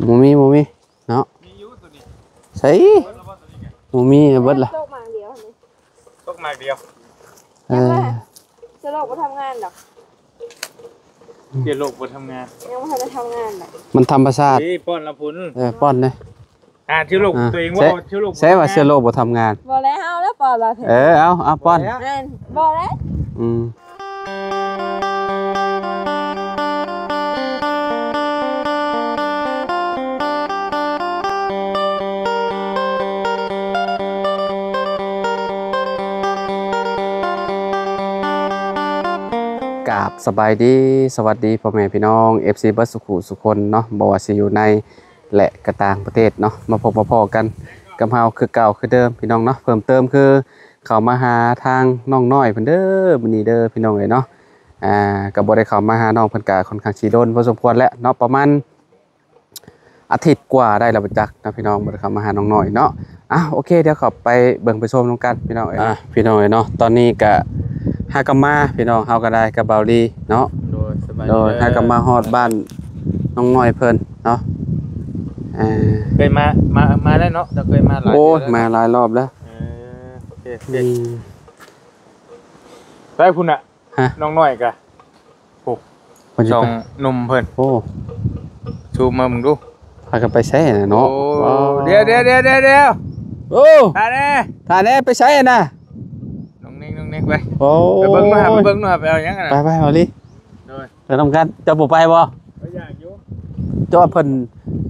ບໍ່ມີ ບໍ່ມີເນາະ. ມີຢູ່ຕົວນີ້. ໃສ? ບໍ່ມີ ເບິດລະ. ຕົກໝາກດຽວນີ້. ຕົກໝາກດຽວ. ເອີ ເຊື້ອໂລກບໍ່ທຳງານດອກ. ເຊື້ອໂລກບໍ່ທຳງານ. ຍັງບໍ່ທັນໄດ້ທຳງານດອກ. ມັນທຳມະຊາດ. ເອີ ປ້ອນລະພຸນ. ເອີ ປ້ອນເດ້. ອ່າ ເຊື້ອໂລກ ອ່າ ຕົວເອງວ່າເຊື້ອໂລກ ໃຊ້ວ່າເຊື້ອໂລກບໍ່ທຳງານ. ບໍ່ແລ້ວ ເຮົາແລ້ວປ້ອນວ່າ. ເອີ ເອົາ ເອົາ ປ້ອນ. ແມ່ນ ບໍ່ແລ້ວ. ອືມ. ກາບສະບາຍດີ ສະຫວັດດີພໍ່ແມ່ພີ່ນ້ອງ ເອັຟຊີ ເບິດສຸຂູສຸຄົນເນາະ ບໍ່ວ່າຊິຢູ່ໃນ ແລະ ກະຕ່າງປະເທດເນາະ ມາພົບມາພໍ້ກັນກັບເຮົາຄືເກົ່າຄືເດີມພີ່ນ້ອງເນາະ. ເພີ່ມເຕີມຄືເຂົ້າມາຫາທາງນ້ອງນ້ອຍເພິ່ນເດີ ມື້ນີ້ເດີພີ່ນ້ອງເອີຍເນາະ. ອ່າ ກໍບໍ່ໄດ້ເຂົ້າມາຫານ້ອງເພິ່ນ ກໍຄ່ອນຂ້າງຊິດົນພໍສົມຄວນແລ້ວເນາະ ປະມານອາທິດກວ່າໄດ້ແລ້ວບໍ່ຈັກເນາະພີ່ນ້ອງ ບໍ່ໄດ້ເຂົ້າມາຫານ້ອງນ້ອຍເນາະ. ອ່ະ ໂອເຄ ດຽວເຂົ້າໄປເບິ່ງໄປຊົມນຳກັນພີ່ນ້ອງເອີຍ. ອ່ະ ພີ່ນ້ອງເອີຍເນາະ ຕອນນີ້ກະຫາກັບມາ ພີ່ນ້ອງເຮົາກໍໄດ້ກັບບ່າວລີເນາະ. ໂດຍ ສະບາຍດີ. ໂດຍ ຫາກັບມາຮອດບ້ານນ້ອງນ້ອຍເພິ່ນເນາະ. ເອີ ເຄີຍມາ ມາ ມາແລ້ວເນາະ ເຈົ້າເຄີຍມາຫຼາຍ ໂອ້ຍ ເທື່ອແລ້ວ ມາຫຼາຍລອບແລ້ວ. ເອີ ໂອເຄ ໂອເຄ. ອືມ ໄປພຸ້ນນະ. ຮະ ນ້ອງນ້ອຍກະ ໂອ້ ເພິ່ນຊິໄປ ສອງໜຸ່ມເພິ່ນ. ໂອ້ ຊູມມາເບິ່ງດູ ພາກັນໄປໃສນະເນາະ. ໂອ້ ວ້າວ ດຽວໆໆໆໆ ໂອ້ ຖ້າແດ່ ຖ້າແດ່ ໄປໃສນະ ນ້ອງເນັກ ນ້ອງເນັກໄປ. ໂອ້ ໄປເບິ່ງໜ່ອຍ ໄປເບິ່ງໜ່ອຍ ໄປເອົາຫຍັງນະ. ໄປໆ ເອົາລີ ໂດຍ ໄປນຳກັນ. ເຈົ້າບໍ່ໄປບໍ່? ຂ້ອຍຢາກຢູ່ ເຈົ້າວ່າເພິ່ນ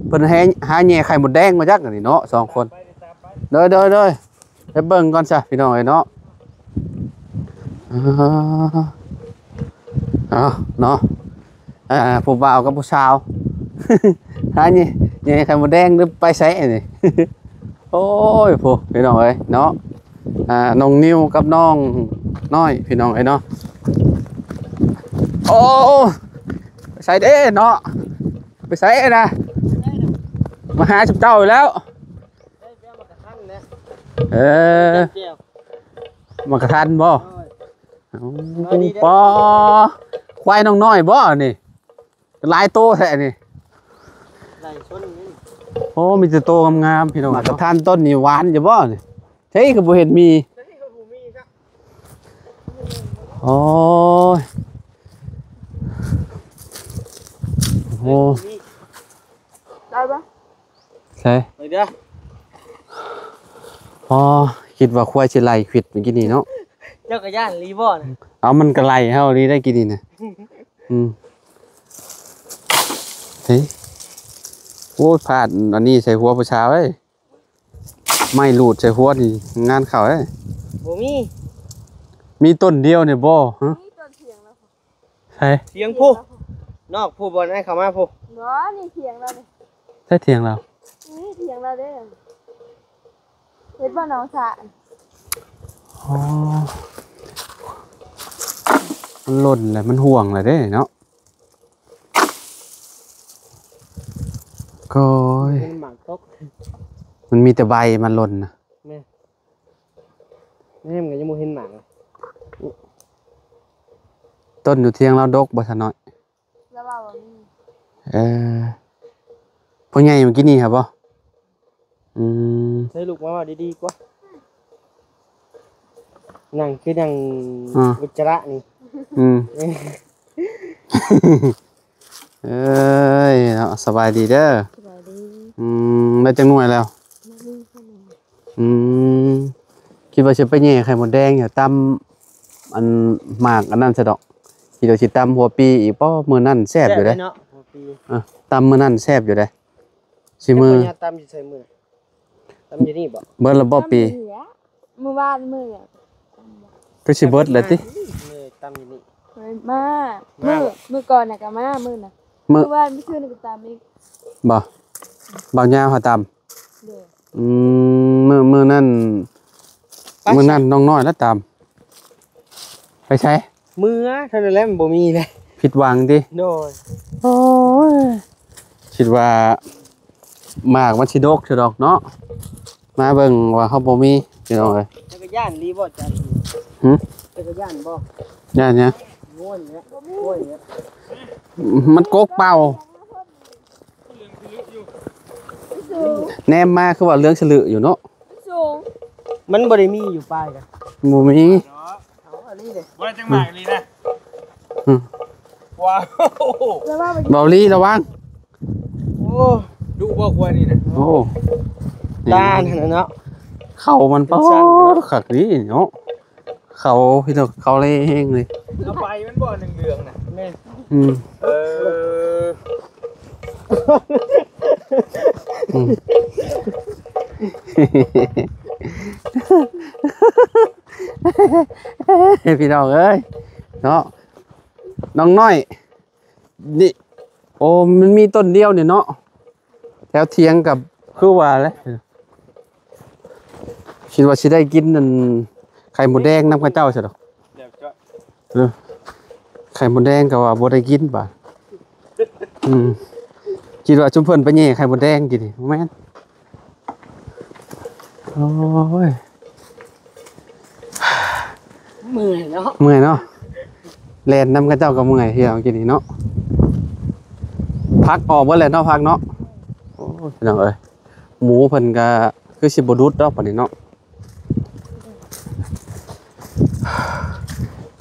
ເພິ່ນໃຫ້ຫາແຍ່ໄຂ່ມົດແດງມາຈັກອັນນີ້ເນາະ ສອງຄົນ. ໄປ ໄປ ໄປ ໂດຍໆໆ. ໄປເບິ່ງກ່ອນຊະພີ່ນ້ອງເອີຍເນາະ. ເອົາເນາະ ອ່າ ຜູ້ບ່າວກັບຜູ້ສາວ ຫາແຍ່ ແຍ່ໄຂ່ມົດແດງ ຫຼືໄປໃສອັນນີ້. ໂອ້ຍ ໂພ ພີ່ນ້ອງເອີຍເນາະ. ອ່າ ນ້ອງນິວກັບນ້ອງນ້ອຍ ພີ່ນ້ອງເອີຍເນາະ. ໂອ້ ໄປໃສເດ້ເນາະ ໄປໃສນະ ມາຫາຊຸມເຈົ້າອີກແລ້ວ. ເອີ ໝາກກະທັນບໍ່? ໂອ້ຍ ໂອ້ ສະບາຍດີເດີ ປໍ ຄວາຍນ້ອງນ້ອຍບໍ່ນີ້? ຫຼາຍໂຕແທ້ນີ້ ຫຼາຍຊົນນີ້. ໂອ້ ມີແຕ່ໂຕງາມໆ ພີ່ນ້ອງ. ໝາກກະທັນຕົ້ນນີ້ຫວານຢູ່ບໍ່ນີ້? ໃຊ່ ຄືບໍ່ເຫັນມີ. ໂອ້ຍ ໂອ້ ໄດ້ບໍ່? ໃສ່ ໄປເດີ. ອໍ ຄິດວ່າຄວາຍຊິໄລ່ຂວິດເມື່ອກີ້ນີ້ເນາະ. ເຈົ້າກໍຢ້ານອີ່ຫຼີບໍ່ນະ? ເອົາ ມັນກໍໄລ່ເຮົາອີ່ຫຼີໄດ໋ກີ້ນີ້ນະ. ອືມ ເຮີ້ຍ ໂອ້ຍ ພາດອັນນີ້ໃສ່ຫົວຜູ້ສາວເອີຍ. ໄມ້ລູດໃສ່ຫົວນີ້ງານເຂົ້າເດ້. ບໍ່ມີ ມີຕົ້ນດຽວນີ້ບໍ່? ຮະ ມີຕົ້ນຖຽງແລ້ວ. ໃສ? ຖຽງພຸ້ນ ນອກພຸ້ນ ບ່ອນອ້າຍເຂົ້າມາພຸ້ນ. ບໍ່ ນີ້ຖຽງລາວນີ້. ໃສຖຽງລາວ? ນີ້ຖຽງລາວເດ້. ເຫັນບໍ່ໜອງສະ? ອໍ ມັນຫຼົ່ນແລ້ວ ມັນຮ່ວງແລ້ວເດ້ເນາະ. ໂອ້ຍ ມັນໝາກຕົກ ມັນມີແຕ່ໃບມັນຫຼົ່ນນະ. ແມ່ນ ແມ່ນ ມັນກໍຍັງບໍ່ເຫັນໝາກ. ຕົ້ນຢູ່ທຽງລາວດົກບໍ່ຊະນ້ອຍ? ລາວວ່າບໍ່ມີ. ເອີ ພໍ່ໃຫຍ່ເມື່ອກີ້ນີ້ຫາບໍ່? ອືມ ໃຊ້ລູກມາເວົ້າດີໆກວ່າ ນັ່ງຄືນັ່ງ ອ່າ ອຸດຈະລະນີ້. ອືມ ເອີຍເນາະ ສະບາຍດີເດີ. ສະບາຍດີ. ອືມ ໄດ້ຈັກໜ່ວຍແລ້ວ? ອືມ ຄິດວ່າຊິໄປແຍ່ໄຂ່ມົດແດງຢູ່ ຕຳອັນໝາກອັນນັ້ນຊະດອກ. ຄິດວ່າຊິຕຳຫົວປີອີກ. ປ້ ມື້ນັ້ນແຊບຢູ່ເດ້. ແຊບເນາະ ຫົວປີ. ເອີ ຕຳມື້ນັ້ນແຊບຢູ່ເດ້. ຊິມື້ ຕຳຢູ່ໃສມື້? ຕຳຢູ່ນີ້ບໍ່? ເບິດລະບໍ່ປີ? ມື້ວານມື້ ຄືຊິເບິດແລ້ວຕິ? ມື້ຕຳຢູ່ນີ້ ມາ ມື້ ມື້ກ່ອນນະກໍມາ ມື້ນະ ມື້ ມື້ວານ ມື້ຄືນກໍຕຳອີກ. ບໍ່? ບ່າວຍາວຫາຕຳ. ໂດຍ. ອືມ ມື້ ມື້ນັ້ນ ໄປ ມື້ນັ້ນນ້ອງນ້ອຍລະຕຳ. ໄປໃສ? ເມືອເທົ່ານັ້ນແຫຼະ ມັນບໍ່ມີເລີຍ. ຜິດຫວັງຕິ? ໂດຍ. ໂອ້ຍ ຄິດວ່າໝາກມັນຊິດົກຢູ່ດອກເນາະ. ມາເບິ່ງວ່າເຮົາບໍ່ມີ ພີ່ນ້ອງເອີຍ. ຈັກກະຍານລີບໍ່ຈັກ? ຫຶ? ຈັກກະຍານບໍ່? ຢ້ານຫຍັງ? ໂອ້ຍ ໂອ້ຍ ມັນກົກເປົ່າ. ເຫຼືອງພິລຶຢູ່ ແນມມາຄືວ່າເຫຼືອງສະເຫຼີຢູ່ເນາະ ມັນສູງ ມັນບໍ່ໄດ້ມີຢູ່ປາຍກະ ບໍ່ມີ ເອົາອັນນີ້ເດ້ ບໍ່ໄດ້ຈັກໝາກອີ່ຫຼີນະ ອືມ ວ້າວ ເບົາລີລະວັງ ໂອ້ ດຸບໍ່ຄວາຍນີ້ນະ ໂອ້ ຕານຫັ້ນນະເນາະ ເຂົ້າມັນ ເປັນຊັ້ນເນາະ ປາດ ຄັກດີເນາະ ເຂົ້າ ພີ່ນ້ອງ ເຂົ້າແຮງເລີຍ ເອົາໄປມັນບໍ່ ເຫຼືອງໆນະ ແມ່ນ ອືມ ເອີ ອືມ ພີ່ນ້ອງເອີຍເນາະ ນ້ອງນ້ອຍ ນີ້ ໂອ້ ມັນມີຕົ້ນດຽວນີ້ເນາະ ແຖວຖຽງກໍຄືວ່າແຫຼະ ຄິດວ່າຊິໄດ້ກິນອັນໄຂ່ມົດແດງນຳເຂົາເຈົ້າຊະດອກ ເອີ ໄຂ່ມົດແດງກໍວ່າບໍ່ໄດ້ກິນບາດ ອືມ ຄິດວ່າຊຸມເພິ່ນໄປແຍ່ໄຂ່ມົດແດງກິນນີ້ ບໍ່ແມ່ນ ໂອ້ຍ ເມື່ອຍເນາະ ເມື່ອຍເນາະ ແລ່ນນຳເຂົາເຈົ້າກໍເມື່ອຍ ເທື່ອກິນນີ້ເນາະ ຜັກອອກເບິດແລ້ວເນາະ ຜັກເນາະ ໂອ້ຍ ພີ່ນ້ອງເອີຍ ໝູເພິ່ນກໍຄືຊິບໍ່ດຸດດອກປານນີ້ເນາະ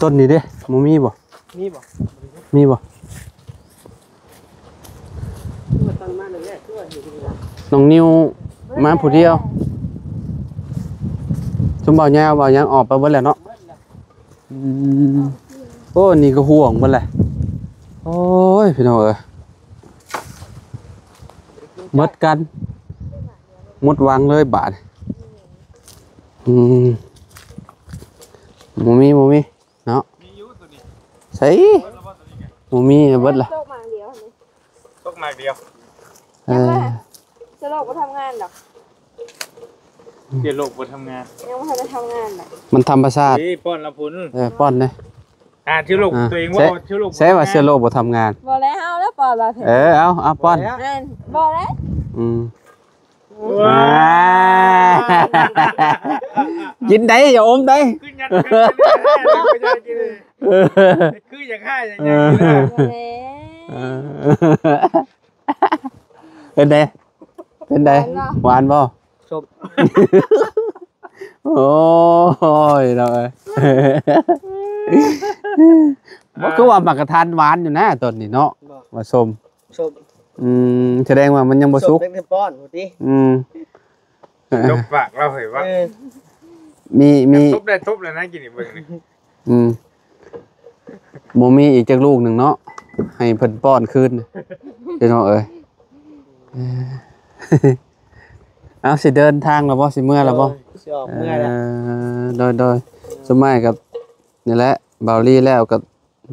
ຕົ້ນນີ້ເດ້ ບໍ່ມີບໍ່? ມີບໍ່? ມີບໍ່? ນ້ອງນິວມາຜູ້ດຽວ ຊຸມບ່າວຍາວບ່າວຫຍັງອອກໄປເບິດແລ້ວເນາະ ອືມ ໂອ້ ນີ້ກໍຫ່ວງເບິດແຫຼະ ໂອ້ຍ ພີ່ນ້ອງເອີຍ ໝົດກັນ ໝົດຫວັງເລີຍບາດ ອືມ ບໍ່ມີ ບໍ່ມີ ເນາະ ມີຢູ່ໂຕນີ້ ໃສ ບໍ່ມີ ເບິດລະ ຕົກໝາກດຽວນີ້ ຕົກໝາກດຽວ ເອີ ເຊື້ອໂລກບໍ່ທຳງານດອກ ເຊື້ອໂລກບໍ່ທຳງານ ຍັງບໍ່ທັນໄດ້ທຳງານດອກ ມັນທຳມະຊາດ ເອີ ປ້ອນລະພຸນ ເອີ ປ້ອນເດ້ ອ່າ ເຊື້ອໂລກ ອ່າ ຕົວເອງວ່າເຊື້ອໂລກ ໃຊ້ວ່າເຊື້ອໂລກບໍ່ທຳງານ ບໍ່ແລ້ວ ເອົາແລ້ວປ້ອນລະ ເອີ ເອົາ ເອົາປ້ອນ ແມ່ນ ບໍ່ແລ້ວ ອືມ ວ້າ ກິນໄດ້ ຢ່າອົມໄດ້ ຄືຢາກ ຄືຢາກໃຫ້ ເອີ ເອີ ເປັນໃດ ເປັນໃດ ຫວານບໍ່? ສົ້ມ ໂອ້ຍ ເນາະ ເອີຍ ບໍ່ ຄືວ່າໝາກກະທັນຫວານຢູ່ນະຕົ້ນນີ້ເນາະ ບໍ່ ວ່າສົ້ມ ສົ້ມ ອືມ ສະແດງວ່າມັນຍັງບໍ່ສຸກ ສົ້ມຕັ້ງແຕ່ປ້ອນພຸ້ນຕິ ອືມ ຕົບປາກລາວເຮີ້ຍວ່າ ເອີ ມີ ມີ ຕົບໄດ້ຕົບແລ້ວນະ ກິນໃຫ້ເບິ່ງນີ້ ອືມ ບໍ່ມີອີກຈັກລູກໜຶ່ງເນາະ ໃຫ້ເພິ່ນປ້ອນຄືນ ພີ່ນ້ອງເອີຍ ເອີ ເອົາ ຊິເດີນທາງແລ້ວບໍ່? ຊິເມືອແລ້ວບໍ່? ໂດຍ ຊິອອກເມືອແລ້ວ ເອີ ໂດຍ ໂດຍ ສ່ວນຫຼາຍກໍນີ້ແຫຼະ ບ່າວລີແລ້ວກໍ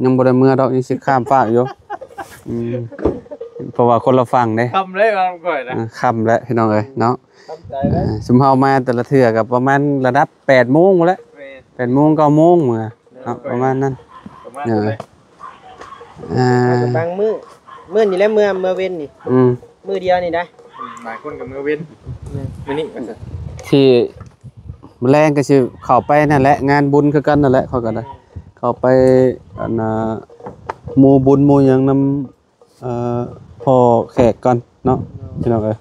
ຍັງບໍ່ໄດ້ເມືອດອກ ຍັງຊິຂ້າມຟາກຢູ່ ອືມ ເພາະວ່າຄົນລະຝັ່ງເດ້ ຄ່ຳແລ້ວຂ້ອຍນະ ເອີ ຄ່ຳແລ້ວພີ່ນ້ອງເອີຍເນາະ ຄ່ຳໃຈແລ້ວ ເອີ ຊຸມເຮົາມາແຕ່ລະເທື່ອກໍປະມານລະດັບແປດໂມງພຸ້ນແຫຼະ ແມ່ນ ແປດໂມງ ເກົ້າໂມງເມືອເນາະ ປະມານນັ້ນ ປະມານນັ້ນແຫຼະ ເອີ ບາງມື້ ມື້ນີ້ແຫຼະ ເມືອ ເມືອເວັນນີ້ ອືມ ມື້ດຽວນີ້ໄດ໋ ອືມ ຫຼາຍຄົນກໍເມືອເວັນ ອືມ ມື້ນີ້ວ່າຊັ້ນ ທີ່ ມື້ແລງກໍຊິເຂົ້າໄປນັ້ນແຫຼະ ງານບຸນຄືກັນນັ້ນແຫຼະ ຂ້ອຍກໍໄດ້ ເຂົ້າໄປ ອັນນ່າ ໝູ່ບຸນໝູ່ຫຍັງນຳ ເອີ ພໍ່ແຂກກ່ອນເນາະ ພີ່ນ້ອງເອີຍ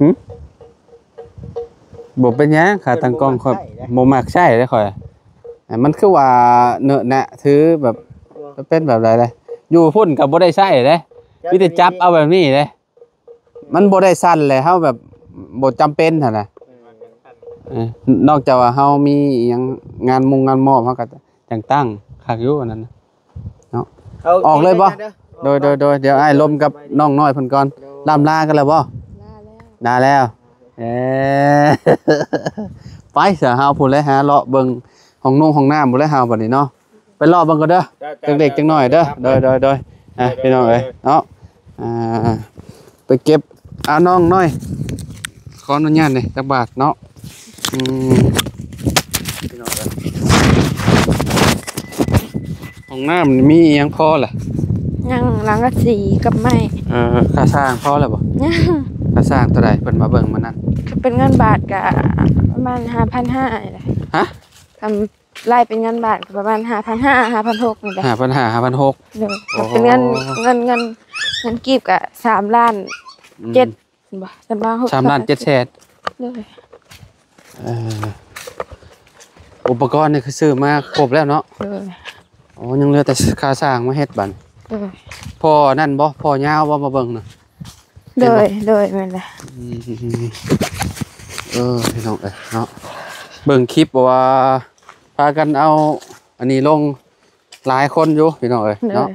ຫຶ ບໍ່ເປັນຫຍັງ ຂາຕັ້ງກ້ອງຂ້ອຍບໍ່ມັກໃຊ້ເດ້ຂ້ອຍ ມັນຄືວ່າເນາະນະ ຖືແບບ ເປັນແບບໃດເດ້ ຢູ່ພຸ້ນກໍບໍ່ໄດ້ໃຊ້ເດ້ ມີແຕ່ຈັບເອົາແບບນີ້ເດ້ ມັນບໍ່ໄດ້ສັ່ນແຫຼະ ເຮົາແບບບໍ່ຈຳເປັນຫັ້ນນະ ເອີ ນອກຈາກວ່າເຮົາມີອີ່ຫຍັງງານມຸງງານມອບ ເຮົາກໍຈັ່ງຕັ້ງຄັກຢູ່ອັນນັ້ນນະເນາະ ເອົາ ອອກເລີຍບໍ່? ໂດຍ ໂດຍ ໂດຍ ດຽວອ້າຍລົມກັບນ້ອງນ້ອຍເພິ່ນກ່ອນ ລ່ຳລາກັນແລ້ວບໍ່? ລາແລ້ວ ລາແລ້ວ ເອີ ໄປຊະ ເຮົາພຸ້ນແຫຼະ ຫາເລາະເບິ່ງຫ້ອງນຸ່ງຫ້ອງນ້ຳພຸ້ນແຫຼະ ເຮົາບັດນີ້ເນາະ. ໄປເລາະເບິ່ງກ່ອນເດີ ຈັກເລັກຈັກນ້ອຍເດີ ໂດຍ ໂດຍ ໂດຍ ອ່ະ ພີ່ນ້ອງເອີຍເນາະ ອ່າ ໄປເກັບ ເອົານ້ອງນ້ອຍ ຂໍອະນຸຍາດນີ້ຈັກບາດເນາະ ອືມ ພີ່ນ້ອງເອີຍ ຫ້ອງນ້ຳມີອີ່ຫຍັງພໍລະ ຍັງ ສັງກະສີກັບໄມ້ ເອີ ຄ່າສ້າງພໍແລ້ວບໍ່? ຍັງ ຄ່າສ້າງເທົ່າໃດ ເພິ່ນມາເບິ່ງມື້ນັ້ນ ຄັນເປັນເງິນບາດກະປະມານຫ້າພັນຫ້ານີ້ແຫຼະ ຮະ? ຄັນ ໄລ່ເປັນເງິນບາດກໍປະມານຫ້າພັນຫ້າ ຫ້າພັນຫົກນີ້ແຫຼະ ຫ້າພັນຫ້າ ຫ້າພັນຫົກ ໂດຍ ໂອ້ ຖ້າເປັນເງິນ ເງິນ ເງິນ ເງິນກີບກໍສາມລ້ານ ອືມ ເຈັດ ບໍ່ ສາມລ້ານຫົກ ສາມລ້ານເຈັດແສນ. ໂດຍ ເອີ ອຸປະກອນນີ້ຄືຊື້ມາຄົບແລ້ວເນາະ. ໂດຍ ໂອ້ ຍັງເຫຼືອແຕ່ຄ່າສ້າງມາເຮັດບັດ. ໂດຍ ພໍ່ນັ້ນບໍ່ ພໍ່ຍາວບໍ່ ມາເບິ່ງນະ? ໂດຍ ເຫັນບໍ່? ໂດຍ ແມ່ນແຫຼະ. ອືມ ເອີ ພີ່ນ້ອງເອີຍເນາະ ເບິ່ງຄລິບວ່າພາກັນເອົາອັນນີ້ລົງ ຫຼາຍຄົນຢູ່ພີ່ນ້ອງເອີຍເນາະ. ໂດຍ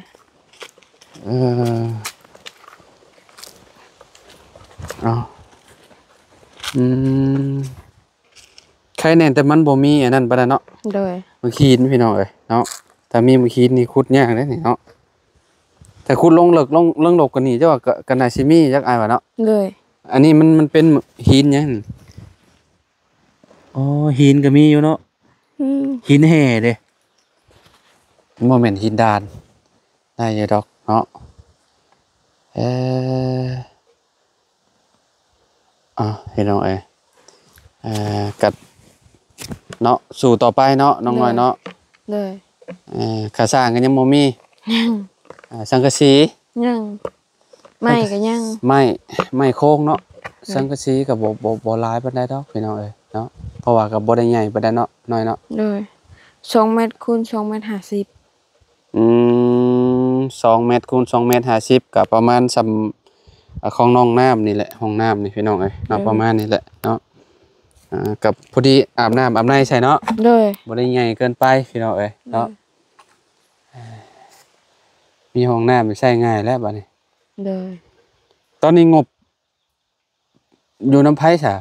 ເອີ ເອົາ ອືມ ໄຄແນ່ ແຕ່ມັນບໍ່ມີອັນນັ້ນປານໃດເນາະ. ໂດຍ ໝາກຫີນພີ່ນ້ອງເອີຍເນາະ ຖ້າມີໝາກຫີນນີ້ຂຸດຍາກເດ້ນີ້ເນາະ. ຖ້າຂຸດລົງເລິກ ລົງ ລົງເລິກກວ່ານີ້ ເຈົ້າວ່າກໍ ກໍໜ້າຊິມີຈັກ ອ້າຍວ່າເນາະ. ໂດຍ ອັນນີ້ມັນ ມັນເປັນຫີນຫຍັງ? ອໍ ຫີນກໍມີຢູ່ເນາະ. ອືມ ຫີນແຮ່ເດ້ ບໍ່ແມ່ນຫີນດານ ໄດ້ຢູ່ດອກເນາະ. ເອີ ເອົາ ພີ່ນ້ອງເອີຍ ເອີ ກັບເນາະ ສູ້ຕໍ່ໄປເນາະ ນ້ອງນ້ອຍເນາະ. ໂດຍ ເອີ ຄ່າສ້າງກໍຍັງບໍ່ມີ. ຍັງ ອ່າ ສັງກະສີ ຍັງ ໄມ້ກໍຍັງ ໄມ້ ໄມ້ໂຄງເນາະ. ໂດຍ ສັງກະສີກໍບໍ່ ບໍ່ ບໍ່ຫຼາຍປານໃດດອກພີ່ນ້ອງເອີຍເນາະ ເພາະວ່າກໍບໍ່ໄດ້ໃຫຍ່ປານໃດເນາະ ນ້ອຍເນາະ. ໂດຍ ສອງແມັດຄູນສອງແມັດຫ້າສິບ. ອືມ ສອງແມັດຄູນສອງແມັດຫ້າສິບ ກໍປະມານສ່ຳ ອາ ຂອງໜອງນ້ຳນີ້ແຫຼະ ຫ້ອງນ້ຳນີ້ພີ່ນ້ອງເອີຍເນາະ. ໂດຍ ປະມານນີ້ແຫຼະເນາະ ອາ ກໍພໍດີອາບນ້ຳອາບໃນໃສ່ເນາະ. ໂດຍ ບໍ່ໄດ້ໃຫຍ່ເກີນໄປພີ່ນ້ອງເອີຍເນາະ. ໂດຍ ມີຫ້ອງນ້ຳໃຊ້ງ່າຍແລ້ວບັດນີ້. ໂດຍ ຕອນນີ້ງົບຢູ່ນຳໃຜຊະ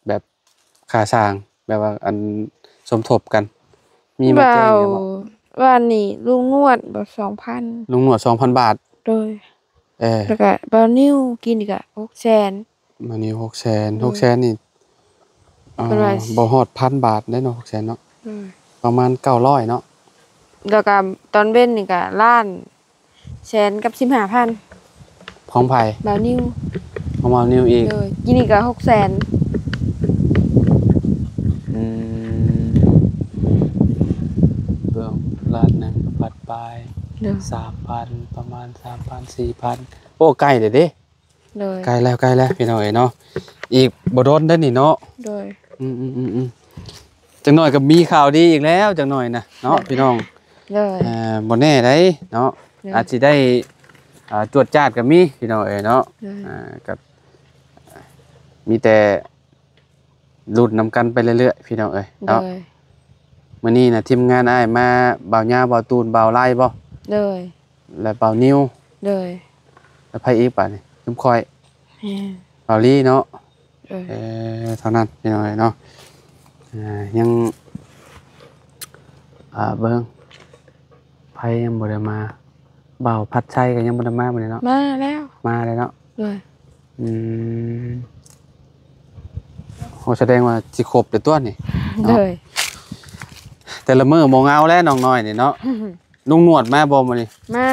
ແບບຄ່າສ້າງ ແບບວ່າອັນສົມທົບກັນ ມີມາແຈ້ງຢູ່ບໍ່? ວານນີ້ລຸງນວດບໍ່ ສອງພັນ ລຸງນວດ ສອງພັນບາດ. ໂດຍ ເອີ ແລ້ວກະບ່າວນິວ ກີ້ນີ້ກະ ຫົກແສນ. ມານີ້ ຫົກແສນ ອືມ ຫົກແສນນີ້ ອ່າ ເພິ່ນວ່າ ບໍ່ຮອດພັນບາດເດ້ເນາະ ຫົກແສນເນາະ. ໂດຍ ປະມານເກົ້າຮ້ອຍເນາະ. ແລ້ວກະຕອນເວັນນີ້ກະລ້ານແສນກັບສິບຫ້າພັນ. ຂອງໃຜ? ບ່າວນິວ. ຂອງບ່າວນິວອີກ. ໂດຍ ກີ້ນີ້ກະຫົກແສນ. ອືມ ເບິ່ງ ລ້ານໜຶ່ງພັນປາຍ. ໂດຍ ສາມພັນ ປະມານສາມພັນ ສີ່ພັນ. ໂອ້ ໃກ້ແລ້ວເດ້. ໂດຍ ໃກ້ແລ້ວ ໃກ້ແລ້ວພີ່ນ້ອງເອີຍເນາະ ອີກບໍ່ດົນເດ້ນີ້ເນາະ. ໂດຍ ອືມໆໆໆ ຈັກໜ້ອຍກໍມີຂ່າວດີອີກແລ້ວ ຈັກໜ້ອຍນະເນາະ ໂດຍ ພີ່ນ້ອງ. ໂດຍ ເອີ ບໍ່ແນ່ໃດເນາະ. ໂດຍ ອາດຊິໄດ້ ອ່າ ຈວດຈາດກໍມີພີ່ນ້ອງເອີຍເນາະ. ໂດຍ ອ່າ ກໍມີແຕ່ ລຸ້ນນຳກັນໄປເລື້ອຍໆ ພີ່ນ້ອງເອີຍເນາະ. ໂດຍ ມື້ນີ້ນະ ທີມງານອ້າຍມາ ບ່າວຍາວ ບ່າວຕູນ ບ່າວໄລບໍ່? ໂດຍ ແລະ ບ່າວນິວ. ໂດຍ ແລະ ໃຜອີກບາດນີ້? ຊຸມຂ້ອຍ ແມ່ນ ບ່າວລີເນາະ. ໂດຍ ເອີ ເທົ່ານັ້ນ ພີ່ນ້ອງເອີຍເນາະ. ອ່າ ຍັງ ອ່າ ເບິ່ງ ໃຜຍັງບໍ່ໄດ້ມາ? ບ່າວພັດໄຊກໍຍັງບໍ່ໄດ້ມາມື້ນີ້ເນາະ. ມາແລ້ວ ມາແລ້ວເນາະ. ໂດຍ ອືມ ໂອ້ ສະແດງວ່າຊິຄົບແລ້ວຕົວະນີ້ເນາະ. ໂດຍ ແຕ່ລະມື້ບໍ່ເຫງົາແລ້ວນ້ອງນ້ອຍນີ້ເນາະ. ລຸງໜວດມາບໍ່ມື້ນີ້? ມາ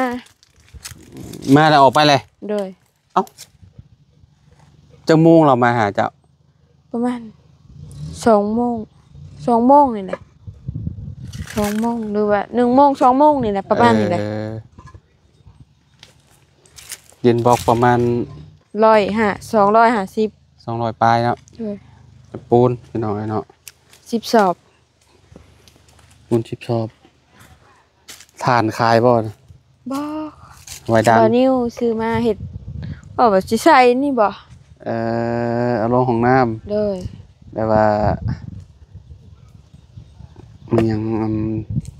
ມາແລ້ວອອກໄປເລີຍ. ໂດຍ ເອົ້າ ຈັກໂມງລາວມາຫາເຈົ້າ? ປະມານສອງໂມງ ສອງໂມງນີ້ແຫຼະ ສອງໂມງ ຫຼືວ່າໜຶ່ງໂມງ ສອງໂມງນີ້ແຫຼະ ປະມານນີ້ແຫຼະ. ເອີ ດິນບລັອກປະມານຮ້ອຍຫ້າ ສອງຮ້ອຍຫ້າສິບ ສອງຮ້ອຍປາຍເນາະ. ໂດຍ ຕະປູນ ພີ່ນ້ອງເອີຍເນາະ ສິບສອບ ປູນສິບສອບ. ຖ່ານຂາຍບໍ່ນະ? ບໍ່ ໄວ້ດັງ ບ່າວນິວຊື້ມາເຮັດ ເວົ້າວ່າຊິໃສ່ນີ້ບໍ່? ເອີ ເອົາລົງຫ້ອງນ້ຳ. ໂດຍ ແບບວ່າ ມັນຫຍັງ ອືມ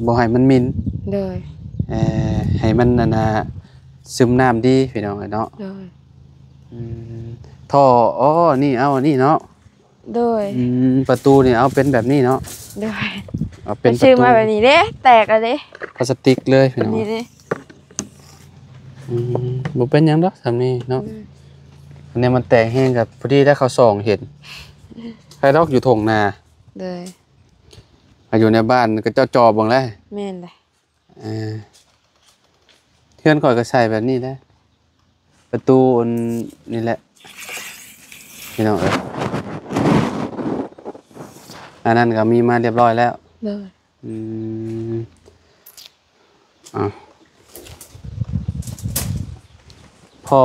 ບໍ່ໃຫ້ມັນໝິ່ນ. ໂດຍ ເອີ ໃຫ້ມັນ ອັນນ່າ ຊຶມນ້ຳດີ ພີ່ນ້ອງເອີຍເນາະ. ໂດຍ ອືມ ທໍ່ ອໍ ນີ້ ເອົາອັນນີ້ເນາະ. ໂດຍ ອືມ ປະຕູນີ້ເອົາເປັນແບບນີ້ເນາະ. ໂດຍ ເອົາເປັນປະຕູ ຊື້ມາແບບນີ້ເດ້ ແຕກແລ້ວເດ້ ພລາສຕິກເລີຍພີ່ນ້ອງ. ນີ້ເດ້ ອືມ ບໍ່ເປັນຫຍັງດອກສ່ຳນີ້ເນາະ. ໂດຍ ອັນນີ້ມັນແຕກແຮງກໍພໍດີໄດ້ເຂົ້າຊ່ອງເຫັນ ໃຜດອກຢູ່ທົ່ງນາ. ໂດຍ ຖ້າຢູ່ໃນບ້ານກໍເຈົ້າຈອບເບິ່ງແລ້ວ. ແມ່ນແຫຼະ. ເອີ ເຮືອນຂ້ອຍກໍໃສ່ແບບນີ້ແຫຼະ ປະຕູອັນນີ້ແຫຼະ ພີ່ນ້ອງເອີຍ. ອັນນັ້ນກໍມີມາຮຽບຮ້ອຍແລ້ວ. ໂດຍ ອືມ ອ່າ ພໍ່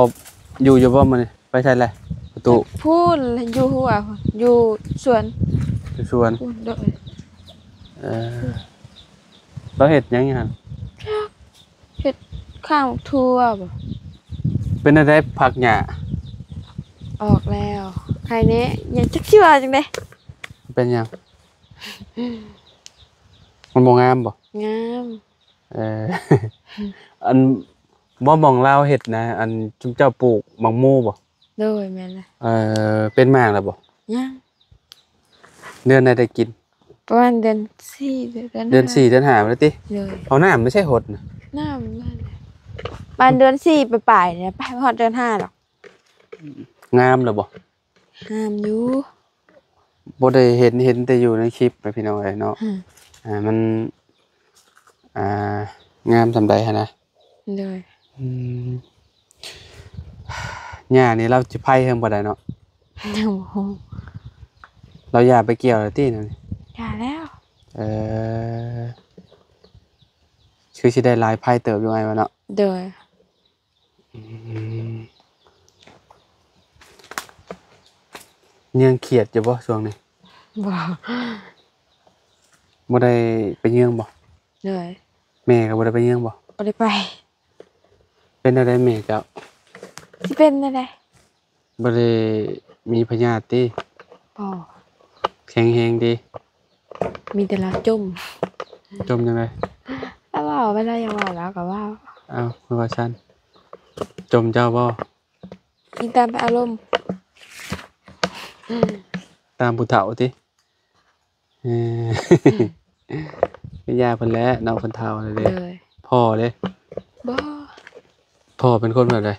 ຢູ່ຢູ່ບໍ່ມື້ນີ້? ໄປໃສແຫຼະ? ໄປ ຕູ້ ພຸ້ນ ຢູ່ຫົວ ຢູ່ສວນ ຢູ່ສວນ ພຸ້ນ ໂດຍ ເອີ ລາວເຮັດຫຍັງຢູ່ຫັ້ນ? ເຮັດຂ້າງທົ່ວບໍ? ເປັນແນວໃດຜັກຫຍ້າ? ອອກແລ້ວ ໃຄແດ່ ຍັງຈັກຊິວ່າຈັ່ງໃດ. ເປັນຫຍັງ? ມັນບໍ່ງາມບໍ? ງາມ. ເອີ ອັນ ບໍ່ ໝ່ອງລາວເຮັດນະ ອັນ ຈຸມເຈົ້າປູກໝາກໂມບໍ? ໂດຍ ແມ່ນແຫຼະ. ເອີ ເປັນໝາກແລ້ວບໍ? ຍັງ. ເດືອນໃດໄດ້ກິນ? ປະມານເດືອນສີ່ ເດືອນ ເດືອນສີ່ ເດືອນຫ້າພຸ້ນຕິ? ໂດຍ. ເອົານ້ຳໄປໃສຫົດນະ? ນ້ຳນັ້ນແຫຼະ ປະມານເດືອນສີ່ປາຍໆນີ້ ໄປຮອດເດືອນຫ້າດອກ. ງາມແລ້ວບໍ? ງາມຢູ່. ບໍ່ໄດ້ເຫັນ ເຫັນແຕ່ຢູ່ໃນຄລິບນະ ພີ່ນ້ອງເອີຍເນາະ. ອືມ ອ່າ ມັນ ອ່າ ງາມສ່ຳໃດຫັ້ນນະ? ໂດຍ. ອືມ ຫຍ້ານີ້ລາວຊິໄພເຖິງປານໃດເນາະ? ຍັງບໍ່ຮູ້. ລາວຢ່າໄປກ່ຽວແລ້ວຕິ? ຢ່າແລ້ວ. ເອີ ຄືຊິໄດ້ຫຼາຍໄພເຕີບຢູ່ ອ້າຍວ່າເນາະ? ໂດຍ. ອືມ ເຍືອງຂຽດຢູ່ບໍ່ຊ່ວງນີ້? ບໍ່ ບໍ່ໄດ້ໄປເຍືອງບໍ່? ໂດຍ. ແມ່ກໍບໍ່ໄດ້ໄປເຍືອງບໍ່? ບໍ່ໄດ້ໄປ. ເປັນແນວໃດແມ່ເຈົ້າ? ຊິເປັນແນວໃດ? ບໍ່ໄດ້ມີພະຍາດຕິ? ບໍ່. ແຂງແຮງຕິ? ມີແຕ່ລາວຈົ່ມ. ຈົ່ມຈັ່ງໃດ? ລາວເວົ້າ ເວລາຢາກເວົ້າລາວກໍເວົ້າ. ເອົ້າ ຄືວ່າຊັ້ນ? ຈົ່ມເຈົ້າບໍ່? ອີງຕາມອາລົມ. ຕາມຜູ້ເຖົ້າຕິ? ເອີ ອືມ ຢ່າເພິ່ນແຫຼະເນາະ ເພິ່ນເຖົ້າແລ້ວເດ້. ໂດຍ. ພໍ່ເດ້? ບໍ່. ພໍ່ເປັນຄົນແບບໃດ?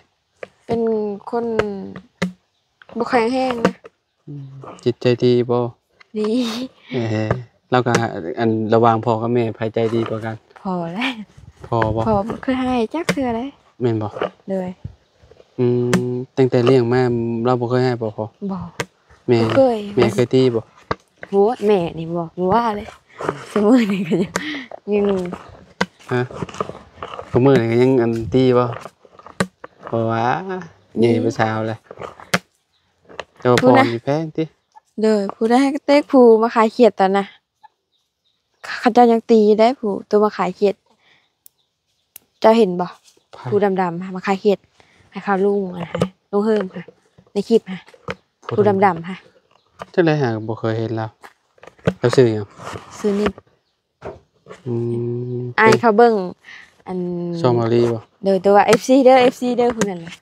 ເປັນຄົນບໍ່ແຂງແຮງນະ. ອືມ ຈິດໃຈດີບໍ່? ດີ. ເອີ ລາວກໍ ອັນ ລະຫວ່າງພໍ່ກັບແມ່ ໃຜໃຈດີກວ່າກັນ? ພໍ່ແຫຼະ. ພໍ່ບໍ່? ພໍ່ບໍ່ເຄີຍຮ້າຍຈັກເທື່ອເລີຍ. ແມ່ນບໍ່? ໂດຍ. ອືມ ຕັ້ງແຕ່ລ້ຽງມາ ລາວບໍ່ເຄີຍຮ້າຍບໍ່ພໍ່? ບໍ່. ແມ່ ບໍ່ເຄີຍ. ແມ່ເຄີຍຕີບໍ່? ໂອ້ຍ ແມ່ນີ້ບໍ່ ບໍ່ວ່າເລີຍ. ຊຸມື້ນີ້ກໍຍັງ ຍັງ ຮະ? ຊຸມື້ນີ້ກໍຍັງ ອັນ ຕີບໍ່? ບໍ່ວ່າ ໃຫຍ່ເປັນສາວແລ້ວ. ແຕ່ວ່າພໍ່ນີ້ແພງຕິ? ໂດຍ. ຜູ້ໃດກໍເຕະ ຜູ້ມາຂາຍຂຽດຕອນນະ ເຂົາເຈົ້າຍັງຕີໄດ້ ຜູ້ໂຕມາຂາຍຂຽດ. ເຈົ້າເຫັນບໍ່? ໃຜ? ຜູ້ດຳໆ ມາຂາຍຂຽດໃຫ້ເຂົາລຸງ ອັນ ລຸງເຮີມ ໃນຄລິບ ຜູ້ດຳໆ. ຈັ່ງໃດຫາບໍ່ເຄີຍເຫັນລາວ? ລາວຊື່ຫຍັງ? ຊື່ນິດ. ອືມ ອ້າຍເຂົາເບິ່ງ ອັນ ຊ່ອງມາລີບໍ່? ໂດຍ. ແຕ່ວ່າ ເອັຟຊີ ເດີ ເອັຟຊີ ເດີ ຜູ້ນັ້ນນະ.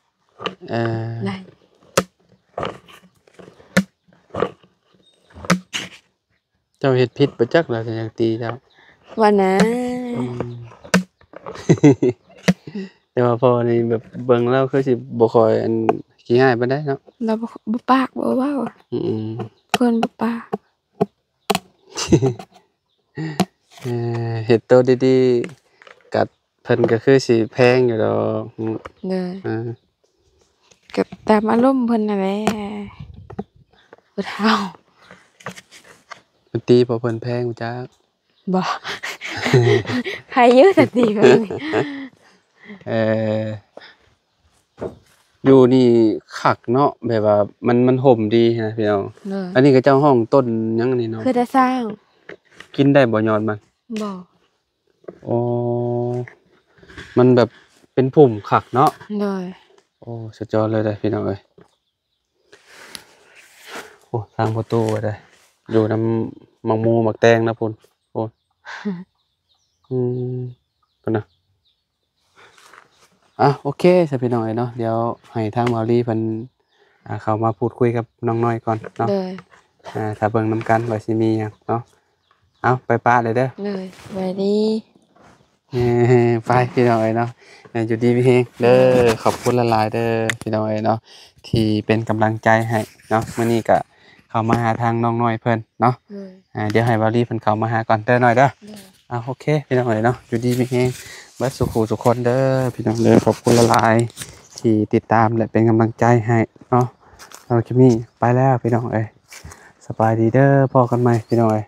ເອີ ໄດ້. ເຈົ້າເຮັດຜິດບໍ່ຈັກ ລາວຈະຍັງຕີເຈົ້າ ວ່ານະ. ອືມ ແຕ່ວ່າພໍ່ນີ້ແບບເບິ່ງແລ້ວຄືຊິບໍ່ຄ່ອຍ ອັນ ຂີ້ຮ້າຍປານໃດເນາະ. ລາວບໍ່ ບໍ່ປາກ ບໍ່ເວົ້າ. ອືມ ຄົນບໍ່ປາກ. ເອີ ເຮັດໂຕດີໆ ກັບ ເພິ່ນກໍຄືຊິແພງຢູ່ດອກ. ໂດຍ. ເອີ ກໍຕາມອາລົມເພິ່ນນັ້ນແຫຼະ ຜູ້ເຖົ້າ. ມັນຕີເພາະເພິ່ນແພງ ບໍ່ຈັກ. ບໍ່ ໃຜຢູ່ ສະຕິເພິ່ນ. ເອີ ຢູ່ນີ້ຄັກເນາະ ແບບວ່າມັນ ມັນຮົ່ມດີນະພີ່ນ້ອງ. ໂດຍ. ອັນນີ້ເຂົາເຈົ້າຮ້ອງຕົ້ນຫຍັງນີ້ເນາະ? ຄືຕາຊ້າງ. ກິນໄດ້ບໍ່ຍອດມັນ? ບໍ່. ໂອ້ ມັນແບບເປັນພຸ່ມຄັກເນາະ. ໂດຍ. ໂອ້ ສຸດຍອດເລີຍເດ້ພີ່ນ້ອງເອີຍ. ໂອ້ ທາງປະຕູໄວ້ເດ້ ຢູ່ນຳໝາກໝູໝາກແຕງນະພຸ້ນ. ໂອ້ ອືມ ພຸ້ນນະ. ອ່ະ ໂອເຄຊະພີ່ນ້ອງເອີຍເນາະ, ດຽວໃຫ້ທາງເບົາລີເພິ່ນ ອ່າ ເຂົ້າມາພູດຄຸຍກັບນ້ອງນ້ອຍກ່ອນເນາະ. ໂດຍ. ອ່າ ຖ້າເບິ່ງນຳກັນວ່າຊິມີຫຍັງເນາະ. ເອົາ ໄປປະເລີຍເດີ. ໂດຍ. ສະບາຍດີ. ເອີ ໄປພີ່ນ້ອງເອີຍເນາະ, ເອີ ຢູ່ດີມີແຮງເດີ. ໂດຍ. ຂອບຄຸນຫຼາຍໆເດີພີ່ນ້ອງເອີຍເນາະ ທີ່ເປັນກຳລັງໃຈໃຫ້ເນາະ. ມື້ນີ້ກະເຂົ້າມາຫາທາງນ້ອງນ້ອຍເພິ່ນເນາະ. ໂດຍ. ອ່າ ດຽວໃຫ້ເບົາລີເພິ່ນເຂົ້າມາຫາກ່ອນເດີນ້ອຍເດີ. ໂດຍ. ອ່າ ໂອເຄພີ່ນ້ອງເອີຍເນາະ, ຢູ່ດີມີແຮງເບິດສູ່ຄູ່ສູ່ຄົນເດີພີ່ນ້ອງເດີ. ຂອບຄຸນຫຼາຍໆທີ່ຕິດຕາມ ແລະ ເປັນກຳລັງໃຈໃຫ້ເນາະ. ສຳລັບຄລິບນີ້ໄປແລ້ວພີ່ນ້ອງເອີຍ, ສະບາຍດີເດີ, ພໍ້ກັນໃໝ່ພີ່ນ້ອງເອີຍ.